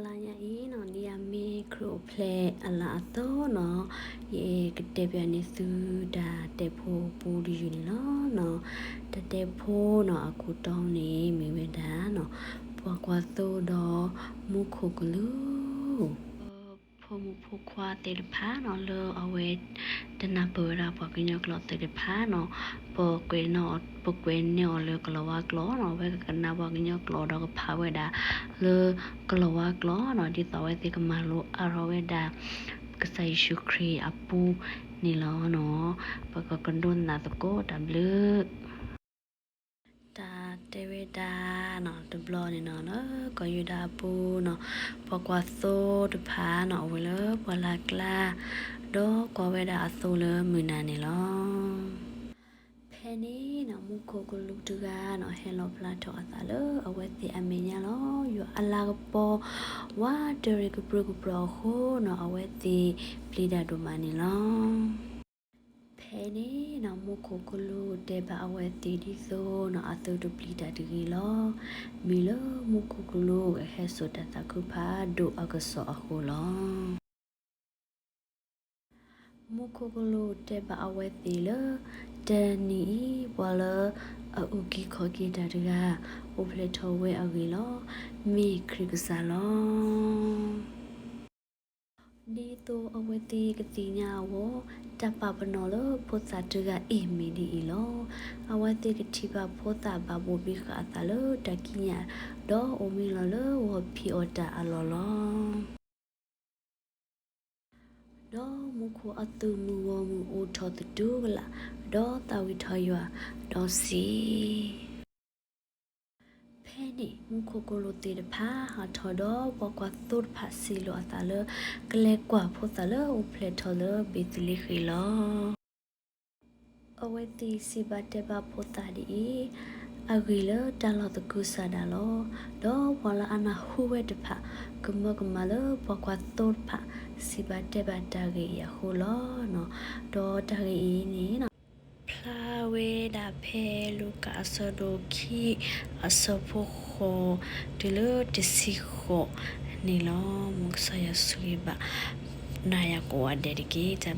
လါညါအံၤနီၤ ဒ်အမ့ၢ်ခရံာ်အိၣ်ဖျဲၣ်အလါအသိးနီၤ, ယကတဲပၠးန့ၢ်သုတၢ်တဲဖိပူတယုၢ်န့ၣ်လီၤနီၤ. တၢ်တဲဖိနီၤ အခိၣ်တီန့ၣ်မ့ၢ်ဝဲဒၣ်နီၤ, ပှၤကွၢ်သိဒီးမူခိၣ်ကလူး ဖိမုၣ်ဖိခွါသ့ၣ်တဖၣ်နီၤ လၢအဝဲတနၢ်ပၢၢ်ဝဲဒၣ်ပှၤကညီကျိာ်သ့ၣ်တဖၣ်နီၤ, ပကွဲးန့ၢ်အီၤလၢကလီၤဝါကျိာ်နီၤ, အဝဲကကနၣ်ပှၤကညီကျိာ်ဒီးကဖးဝဲဒၣ်လၢ ကလီၤဝါကျိာ်နီၤ, ဒ်သိးအဝဲသ့ၣ်ကမၤလိအါထီၣ်ဝဲဒၣ် ကစၢ်ယ့ၣ်ၡူးခရံာ်အပူၤန့ၣ်လီၤနီၤ. ပကကဒိးနၢ်သကိးတၢ်ဘျုး တၢ်တဲဝဲဒၣ်နီၤ တဘျီန့ၣ်နီၤ လၢကီၢ်ယူဒၤအပူၤနီၤ, ပှၤကွၢ်သိတဖၣ်နီၤ အိၣ်ဝဲလၢပှၢ်လၢ်ကျါ, ဒီးကွၢ်ဝဲဒၣ်အသိလၢမုၢ်နၤန့ၣ်လီၤ. ဖဲန့ၣ်နီၤ မူခိၣ်ကလူးတဂၤနီၤ ဟဲလီၤဖျါထီၣ်အသးလၢအဝဲသ့ၣ်အမဲာ်ညါလီၤ. ယွၤအလၤကပီၤ ဝးတရံးကပြုၢ်ကပြီၤအဃိနီၤ အဝဲသ့ၣ်ပျံၤတၢ်ဒိၣ်မးန့ၣ်လီၤ. ဖဲန့ၣ်နီၤ မူခိၣ်ကလူးတဲဘၣ်အဝဲသ့ၣ်ဒ်သိးနီၤ အသုတပျံၤတၢ်တဂ့ၤလီၤ. မ့ၢ်လၢမူခိၣ်ကလူးကဟဲစိာ်တၢ်သးခုဖးဒိၣ်အကစီၣ်အဃိလီၤ. မူခိၣ်ကလူးတဲဘၣ်အဝဲသ့ၣ်လၢ တနံၤအံၤ ပှၤလၢအအုၣ်က့ၤခီၣ်က့ၤတၢ်တဂၤ အိၣ်ဖျဲၣ်ထီၣ်ဝဲအဂ့ၢ်လီၤ. မ့ၢ်ခရံာ်ကစၢ်လီၤ. ဒ်သိးအဝဲသ့ၣ်ကသ့ၣ်ညါအဂီၢ်, တၢ်ပာ်ပနီၣ်လၢဖိသၣ်တဂၤအံၤမ့ၢ်ဒ်အံၤလီၤ. အဝဲသ့ၣ်ကထံၣ်ဘၣ်ဖိသၣ်ဘၣ်ဘိၣ်ဘံဃာ်အသးလၢတၢ်ကံးညာ်, ဒီးအိၣ်မံလီၤလၢဂီၤဖံးအီၣ်တၢ်အလီၢ်လီၤ. ဒီးမူခိၣ်အသုးမုၢ်ဂီၢ်မုၢ်အိၣ်ထီၣ်သတူၢ်ကလာ်, ဒီးသးဝံၣ်ထီၣ်ယွၤ, ဒီးစံး ဖဲန့ၣ် မူခိၣ်ကလူးသ့ၣ်တဖၣ်ဟးထီၣ်ဒီးပှၤကွၢ်သိတဖၣ်စံးလိာ်အသးလၢ ကလဲၤကွၢ်ဖိသၣ်လၢအိၣ်ဖျဲၣ်ထီၣ်လၢဘ့းသလ့ဃ့ၣ်လီၤ. အဝဲသ့ၣ်စံးဘၣ်တဲဘၣ်ဖိသၣ်ဒ်အံၤ, အဂ့ၢ်လၢတၢ်လီၢ်သကုၤဆးဒးလီၤ. ဒီးပှၤလၢအနၢ်ဟူဝဲတဖၣ် ကမၢကမၣ်လၢပှၤကွၢ်သိတဖၣ် စံးဘၣ်တဲဘၣ်တၢ်ဂ့ၢ်အံၤအဃိလီၤ. ဒီးတၢ်ဂ့ၢ်အံၤန့ၣ် ဖျါဝဲဒၣ်ဖဲလူၤကၣ်အဆၢဒိၣ်ခံ အဆၢဖိဃိး တုၤလၢတဆံဃိးန့ၣ်လီၤ. မ်ကစၢ်ယွၤဆိၣ်ဂ့ၤဘၣ်နၤယၤကိးဂၤဒဲးတက့ၢ်.